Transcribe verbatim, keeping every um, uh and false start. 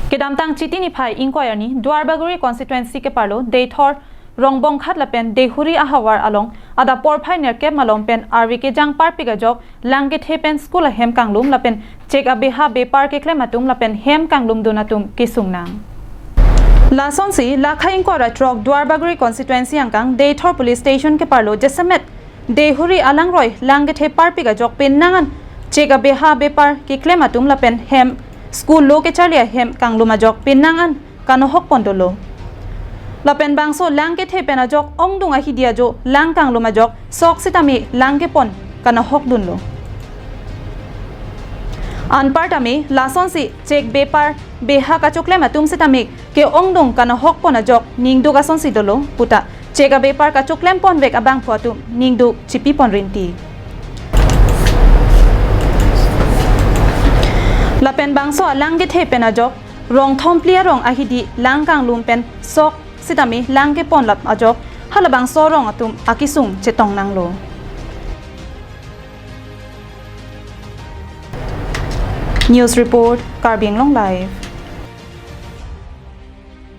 Kedamtang Chiti niphai ingkoi arni Duarbagori constituency keparlo Deithor Rongbongkhat lapen Deihuri ahavar along adap porphai nerkep malom pen arve kejang parpik ajok lang kethe pen school ahem kanglum lapen chek abeha bepar keklem atum lapen hem kanglumdun atum kesung nang. Lasonsi lakha ingkoi ra throk Duarbagori constituency angkang Deithor police station keparlo jasemet Deihuri alangroi lang kethe parpik ajok penang an chek abeha bepar keklem atum lapen hem school lo kecharli ahem kanglum ajok penang an kanohok pon dolo. Lapen bangso lang kethe pen ajok ongdung ahidi ajo lang kanglum ajok sok sitame lang kepon kanohok dunlo. Anpartame lasonsi chek bepar beha kachoklem atum sitame ke ongdung kanohok pon ajok ningduk asonsi dolo puta chek abepar kachoklem ponvek abangphu atum ningduk chipi pon rinti. Lapen bangso alang kethe pen ajok rong thom phli arong ahidi lang kanglum pen sok sitame lang kepon lap ajok halabangso arong atum akesung chetong nanglo. News report, Karbi Anglong Live.